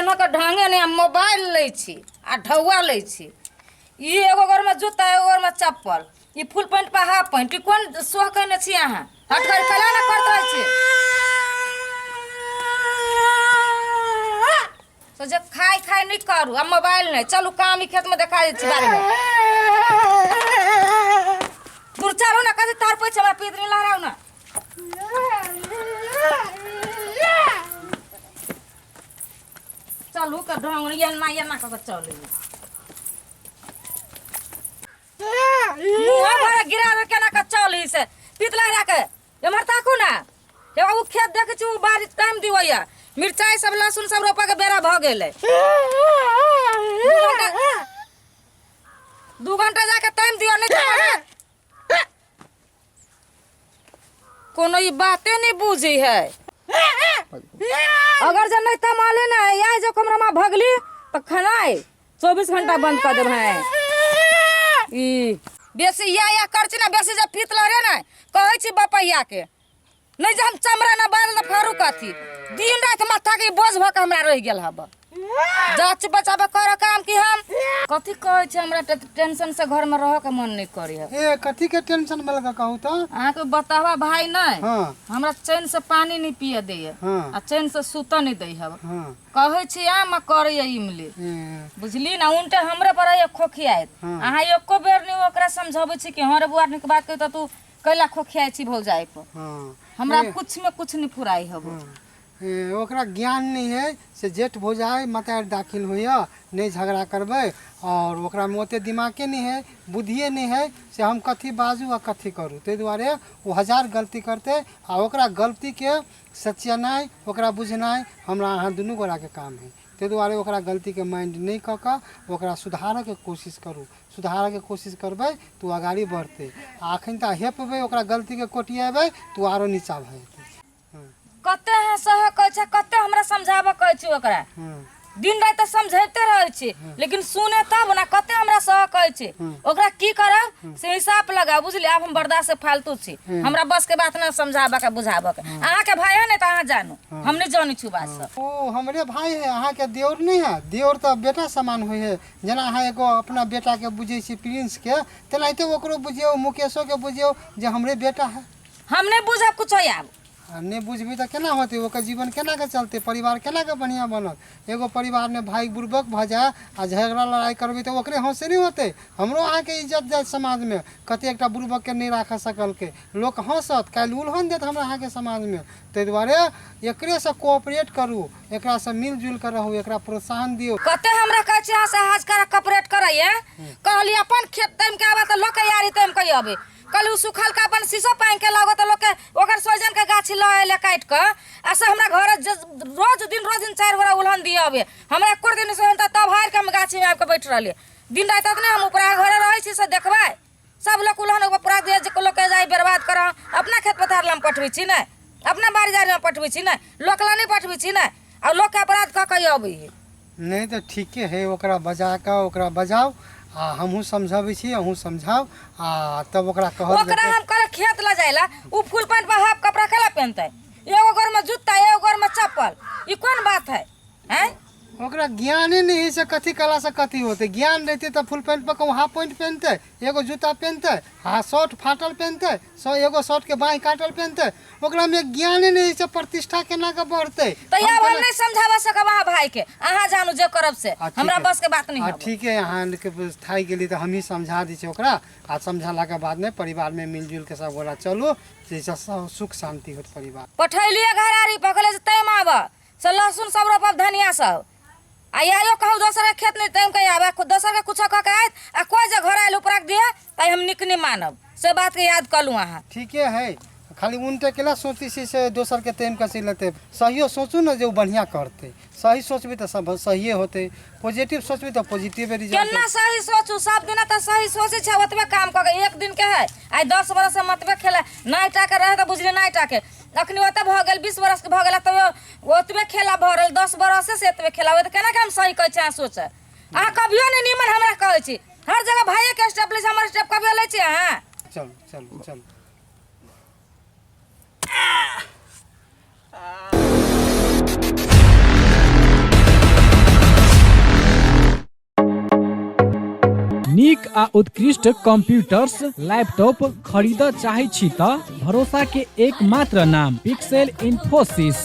पेन्हके ढङ्गे नहि, आ मोबाइल लै छी आ ढौआ लै छी। ई एगो गोरमे जूता, एगो गोरमे चप्पल, ई फुल पैंट पर हाफ पैंट, ई कोन शो केने छी अहाँ? हट कर, कला ने करत रहै छी। तो जे खाय खाय नहि करू आ मोबाइल नहि। चलू, काम ई खेतमे देखा दै छी बाड़ीमे। दूर चलू ने, कथी तार पैछ हमरा पीत नहि लहराउ ने। चलू के ढंग एना एना कऽ के चलू। मुँह भरे गिरा दे, केना के चल से पीत लहरा के। एम्हर ताकू ने, हे बाबू, खेत देखै छी, ओ बारिश टाइम दियो या मिरचाई सब लहसुन सब रोपऽ के बेरा भऽ गेलै। 2 घंटा जाके टाइम दियो, नहीं तऽ कोनो ई बाते नहीं बुझी है। अगर जब नहीं तमाले ना या जो कमरा में भगली तो खनाई 24 घंटा बंद कर देब। है ई बेसी या या कर छी ना, बेसी जब पीत लहरे ना कहै छी बपैया के नहीं जे हम चमड़ा ना बाल ना फारू कथी दिन रात माथा के बोझ भऽ के हमरा रहि गेल हब। जाच बचाबे कर काम की हम कथी कहै छी, हमरा टेंशन से घर में रह के मन नहीं करे है। ए, कथी के टेंशन भेल कहू तऽ? अहाँके बतावा भाई नहीं, हमरा चैन से पानी नहीं पिए दैया आ चैन से सुतऽ नहीं दै हब। कहै छी आम आ करैया इमली। बुझली ना, उनटे हमरे पर आइए खोखियाइत। अहाँ एको बेर नहीं ओकरा समझाबै छी कि हँ रे बुआ, नीक बात कही तऽ तू कैला खोखियाइ छी भौजाइ पर? हमरा कुछ में कुछ नहीं फुराइ हब। ए, ओकरा ज्ञान नहीं है से जेठ भौजाइ मतार दाखिल होइए, नहि झगड़ा करबै। आओर ओकरामे ओते दिमागे नहि है, बुद्धिए नहि है से हम कथी बाजू आ कथी करू। ताहि दुआरे ओ हजार गलती करतै आ ओकरा गलतीके सचियेनाइ, ओकरा बुझनाइ हमरा अहाँ दुनू गोराके काम है। ताहि दुआरे ओकरा गलतीके माइंड नहि कऽ कऽ ओकरा सुधारऽके कोशिश करू। सुधारऽके कोशिश करबै तऽ ओ अगाड़ी बढ़तै आ एखन तऽ हेपबै, ओकरा गलतीके कोटिएबै तऽ ओ आरो नीचाँ भऽ जेतै। कते अहाँ सह कहै छै, कते हमरा समझाबऽ कहै छी ओकरा। दिन राति तऽ समझैते रहै छी, लेकिन सुने तब ना। कते हमरा सह कहै छी ओकरा, की करब से हिसाब लगाओ। बुझली, आब हम बर्दाश्त से फालतू छी। हमरा बस के बात ना समझाबऽ के बुझाबऽ के। अहाँके भाई है ने तऽ अहाँ जानू, हम नहीं जानै छी बात सब। ओ हमरे भाई है, अहाँके देवर नहीं है। देवर तऽ बेटा समान होइ है। जेना अहाँ एगो अपना बेटाके बुझै छी प्रिंसके, तेनाहिते ओकरो बुझियौ, मुकेशोके बुझियौ जे हमरे बेटा है। हम नहीं बुझब कुछो आब। आ नहि बुझबै तऽ केना होतै? ओकर जीवन केना कऽ चलतै? परिवार केना कऽ बढ़िआँ बनत? एगो परिवारमे भाय बुड़बक भऽ जाय आ झगड़ा लड़ाइ करबै तऽ ओकरे हँसी नहि होतै, हमरो अहाँके इज्जत जायत समाजमे। कते एकटा बुड़बकके नहि राखऽ सकलकै, लोक हँसत, काल्हि उलहन देत हमरा अहाँके समाजमे। ताहि दुआरे एकरेसँ कोऑपरेट करू, एकरासँ मिलजुलि कऽ रहू, एकरा प्रोत्साहन दियौ। कते हमरा कहै छी अहाँ से हाज कर कॉपरेट करैया। कहली अपन खेत तामि के आबे तऽ लोक के यारी तामि के अबे। कहली उ सुखल के अपन शीशो पानि के लगो तऽ लोक के ओकर सोजन के गाछी लऽ अयले काटि कऽ आ से हमरा घर रोज दिन रोज दिन चारि गोरा उलहन दिअ अबे। हमरा एको दिन से तऽ तब हारि के हम गाछी में आबि के बैठ रहलियै। दिन राति ततने हम उपरा घरे रहै छी से देखबै सब लोक उलहन ओकर पूरा दिअ जे लोक के जाय बर्बाद करऽ। अपना खेत पथार लए हम पठबै छी नहि, अपना बाड़ी झाड़ी मे पठबै छी नहि, लोक लए नहि पठबै छी नहि, आ लोक के अपराध कऽ के अबै है। नहि तऽ ठीके है, ओकरा बजा कऽ ओकरा बजाउ आ हमहूँ समझबै छी, अहूँ समझाउ आ तब ओकरा कहल ओकरा जेतै। हम कहले खेत लऽ जाय ला, उ फुल पैंट पर हाफ कपड़ा केला पहनतै? एगो गोर में जूता, एगो गोर में चप्पल, ई कोन बात है? हैं? ओकरा ज्ञाने नहि है से कथी कला से कथी होतै। ज्ञान रहितै तऽ फुल पैंट पर कहूँ हाफ पैंट पहनतै, एगो जूता पहनतै, हा शर्ट फाटल पहनतै, सौ एगो शर्ट के बाँहि काटल पहनतै? ओकरा में ज्ञाने नहि है से प्रतिष्ठा केना के बढ़तै? तऽ आब हम नहीं समझावा सकब अहाँ भाई के, अहाँ जानू जे करब से। हमरा बस के बात नहीं आ हब। ठीक है, अहाँ के थाकि गेली तऽ हमही समझा दै छियै ओकरा आ समझेलाके बादमे परिवारमे मिलजुल के सब गोरा चलू, जाहिसँ सब सुख शान्ति होत परिवार। पठैलियै घरारी पकड़ले से तैम आब से लहसुन सब रोपब धनिया सब आ आयो कहू दोसर के खेत नहीं तैम के आबे, दोसर के कुछो कह के आयत आ कोई जे घर आयल उपरा के दिए तऽ हम निक नहीं मानब, से बात के याद कलू अहाँ। ठीके है, खाली उनटे केला सोचै छी से दोसर के तैम के लेतै? सहियो सोचू ने जे ओ बढ़िआँ करतै। सही सोचबै तऽ सब सहिए होतै, पॉजिटिव सोचबै तऽ पॉजिटिव रिजल्ट। केना सही सोचू? सब दिना तऽ सही सोचै छै, ओतबे काम कऽ के एक दिन के है। आइ 10 बरस से मतबे खेला नाइ टाके रहे तऽ बुझली नाइ टाके, अखनी ओते भऽ गेल, 20 बरस के भऽ गेल तऽ ओतबे खेला भऽ रहल। 10 बरसे से एतबे खेला होय तऽ केना के हम सही कहै छी अहाँ सोच? अहाँ कभियो नहि नीमन हमरा कहै छी। हर जगह भाइये के स्टेप लै छी, हमर स्टेप कभियो लै छी अहाँ? चलू चलू चलू। नीक आ उत्कृष्ट कंप्यूटर्स लैपटॉप खरीदऽ चाहै छी तऽ भरोसा के एकमात्र नाम पिक्सेल इन्फोसिस।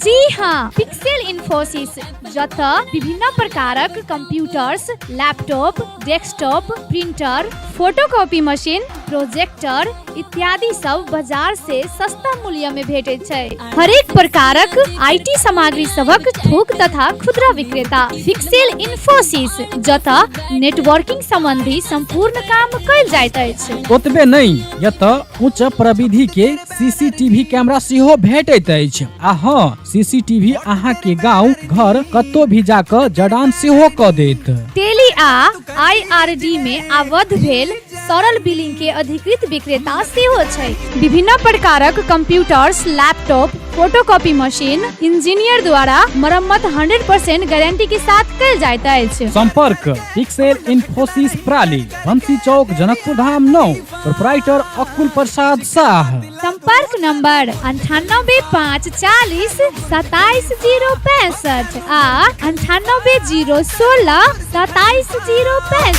जी हाँ, पिक्सेल इन्फोसिस, जतऽ विभिन्न प्रकारक computers, laptop, desktop, printer, photocopy machine, projector इत्यादि सब बाजार से सस्ता मूल्य में भेटैत छै। हरेक प्रकारक IT सामग्री सभक थोक तथा खुदरा विक्रेता पिक्सेल इन्फोसिस, जतऽ नेटवर्किंग संबंधी संपूर्ण काम कयल जाइत अछि। ओतबे नहि, एतऽ उच्च प्रविधि के सीसीटीवी कैमरा सेहो भेटैत अछि। आ हँ, सीसीटीवी अहाँ के गांव घर कतौ भी जाकऽ जड़ान सेहो कऽ देत। टेली आ आईआरडी में आबद्ध भेल सरल बिलिंग के अधिकृत विक्रेता सेहो छै। विभिन्न प्रकारक computers, laptop, photocopy machine engineer द्वारा मरम्मत 100% गारंटी के साथ कयल जाइत अछि। संपर्क पिक्सेल इन्फोसिस प्राली, बंसी चौक, जनकपुर धाम 9, प्रोपराइटर अकुल प्रसाद शाह। संपर्क नंबर 98 5 40 27 0 65 आ 98 0 16 27 0 65।